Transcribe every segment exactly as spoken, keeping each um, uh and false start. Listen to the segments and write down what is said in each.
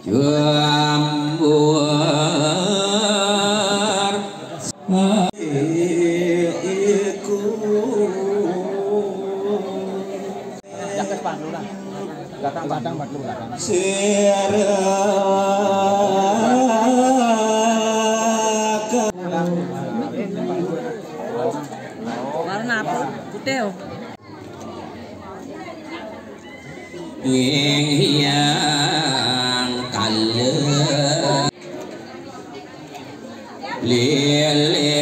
Jambur. Warna apa? Putih, oh. Ing Hyang Kala, Lele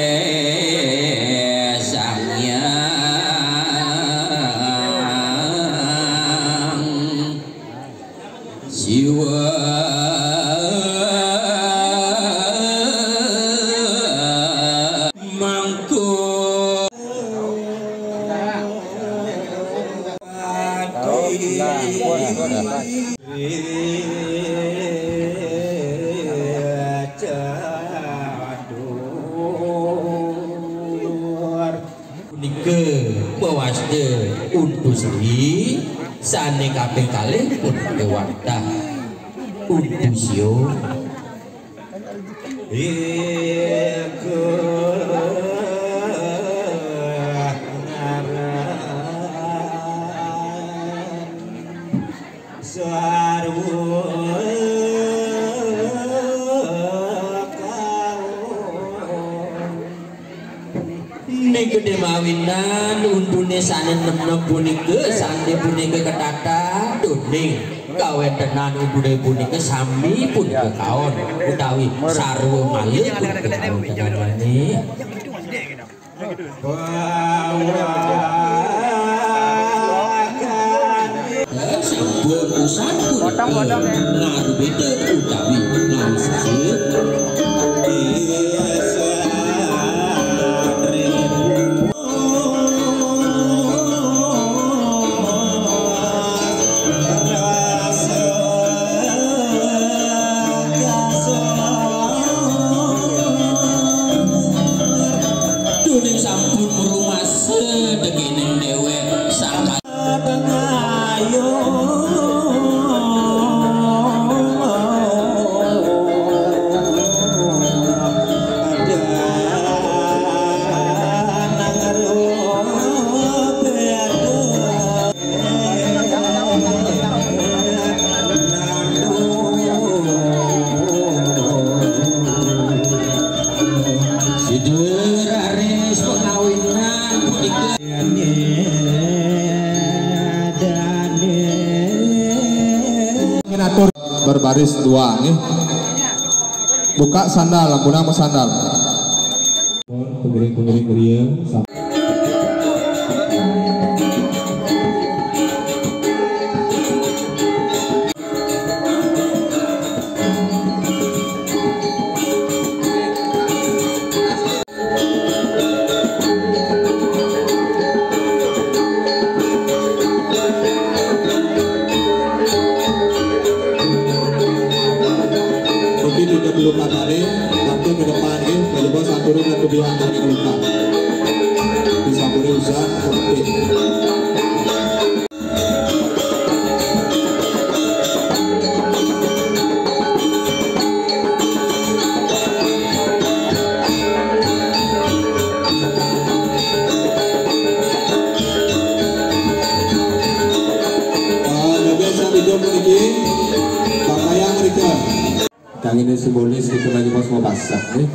Sang Hyang Siwa Mangku. Punika mawasta Untu Sri, sane kaping kalih punika wantah Untu Sio. Iku ngaran sarwa kaum. Nika demawinan untune sane nemnem punika, sane punika ketata doning kawentenan untune punika sami punika kaon utawi sarwa mala punika kawentenane. Sampun usan punika ngarubeda utawi ngalih sisip. Tuning sampun rumasa dekening dewek saka. Sidur aris pengawinan punika. Ingin atur berbaris dua, nggih. Buka sandal, ampun, apa sandal? Pengiring-pengiring griya. Mungkin tidak perlu katanya, tapi ke depan, eh, coba satu dengan kebiasaan dari keluka. Bisa boleh usah, seperti. Ah, joget sambil joget niki. Pakaian mereka. Kang ini simbolis kita lagi pas mau basah, nih.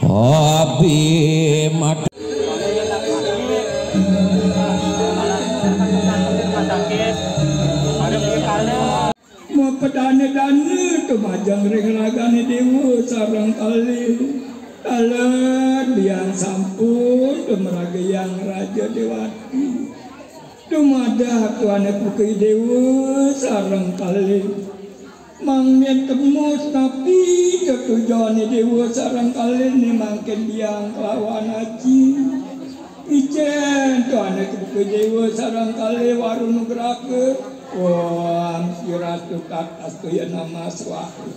Abi mat. Mapedane-dane tumajeng ring ragane dewa sareng kalih. Taler biang sampun tumragayang Raja Dewati. Dumadak tuane puki dewa sareng kalih. Mangkin tembus napi tetujone dewa sareng kalih ne mangkin biang kelawan aji. Icen tuane puki dewa sareng kalih waru nugrake. Om Ratu kakas tu ya nama suatu.